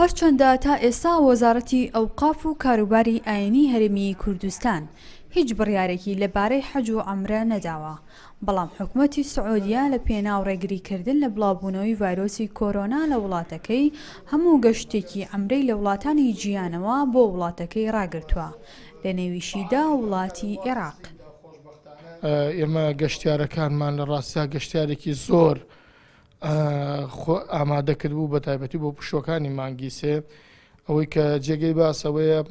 هەرچەندە تا ئێستا وەزارەتی ئەوقاف و کاروباری ئاینی هەرێمی کوردستان هیچ بڕیارێکی لەبارەی حەج و عەمرە نەداوە، بەڵام حکومەتی سعودیە لە پێناو ڕێگریکردن لە بڵاوبوونەوەی ڤایرۆسی کۆرۆنا لە وڵاتەکەی، هەموو گەشتێکی عەمرەی لە وڵاتانی جیهانەوە بۆ وڵاتەکەی ڕاگرتووە، لەنێویشیدا وڵاتی عێراق. ئێمە گەشتیارەکانمان لە ڕاستیا گەشتیارێکی زۆر خۆ ئامادە کردبوو بە تایبەتی بۆ پشووەکانی مانگی سێ ئەوەی کە جێگەی باسەوەیە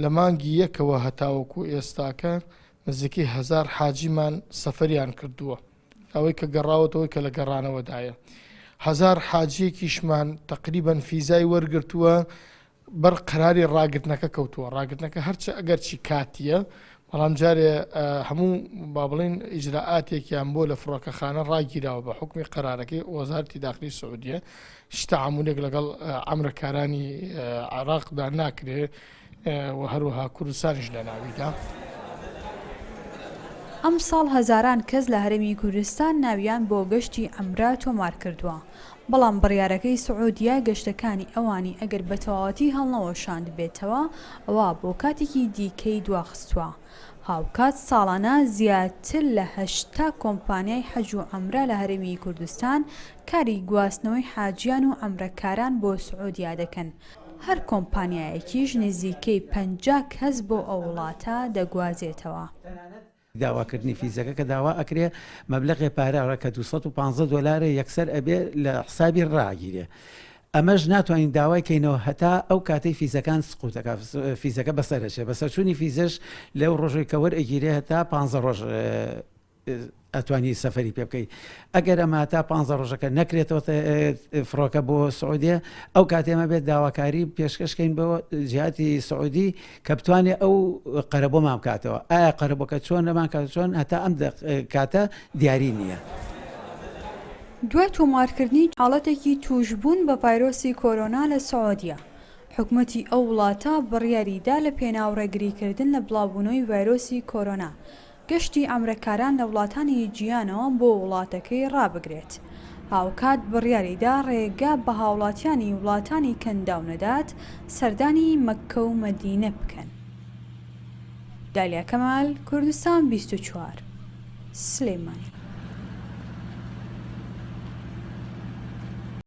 لە مانگی یەکەوە هەتاوەکو ئێستاکە نزیکەی هزار حاجیمان سەفەریان کردووە ئەوەی کە گەڕاوەتەوەی کە لە گەڕانەوەدایە هزار حاجیەکیشمان تقریبان فیزای وەرگرتووە بەر قەراری ڕاگرتنەکە کەوتووە، ڕاگرتنەکە هەرچە ئەگەرچی کاتییە، بەڵام جارێ هەموو با بڵێین ئیجرائاتێکیان بۆ لە فڕۆکەخانە ڕاگیراوە بە حوکمی قەرارەکەی وەزارەتی داخلی سعودیە، هیچ تەعامولێک لەگەڵ عەمرەکارانی عێراقدا ناکرێ و هەروەها کوردستانیش لە ناویدا. ئەمساڵ هەزاران کەس لە هەرێمی کوردستان ناویان بۆ گەشتی عەمرە تۆمارکردووە، بەڵام بڕیارەکەی سعودیە گەشتەکانی ئەوانی ئەگەر بەتەواوەتی هەڵنەوەشاندبێتەوە ئەوا بۆ کاتێکی دیکەی دواخستووە. هاوکات ساڵانە زیاتر لە 80 کۆمپانیای حەج و عەمرە لە هەرێمی کوردستان کاری گواستنەوەی حاجیان و عەمرەکاران بۆ سعودیە دەکەن، هەر کۆمپانیایەکیش نزیکەی 50 کەس بۆ ئەو وڵاتە دەگوازێتەوە. داواکردنی فیزەکە کە داوا ئەکرێ مەبلەغێ پارە کە 215 دۆلارە یەکسەر ئەبێ لە حسابی ڕاگیرێ ئەمەش ناتوانین داوای کەینەوە هەتا ئەو کاتەی فیزەکان سقوتەکە فیزەکە بەسەرەچێ بەسەرچوونی فیزەش لەو ڕۆژێک کە وەرئەگیرێ هەتا 15 ڕۆژ ئەتوانی سەفەری پێ بکەی ئەگەر ئەمە تا پ ڕۆژەکە نەکرێتەوە فڕۆکە بۆ سعودیە ئەو کاتێمە بێت داواکاری پێشکەشکەین بۆ جیاتی سعودی کە بتوانێت ئەو قەرەبۆمان بکاتەوە ئایا قەرەبۆکە چۆن لەمان کات چۆن هەتا ئەم کاتە دیاری نییە. دوای تۆمارکردنی حاڵەتێکی تووشبوون بە ڤایرۆسی کۆرۆنا لە سعودیە، حکومەتی ئەو وڵاتە بڕیاری دا لە پێناو ڕێگریکردن لە بڵاوبوونەوەی ڤایرۆسی کۆرۆنا، گەشتی عەمرەکاران لە وڵاتانی جیهانەوە بۆ وڵاتەکەی ڕابگرێت. هاوکات بڕیاریدا ڕێگە بە هاوڵاتیانی وڵاتانی کەنداو نەدات سەردانی مەککە و مەدینە بکەن. دالیا کەمال، کوردستان 24، سلێمانی.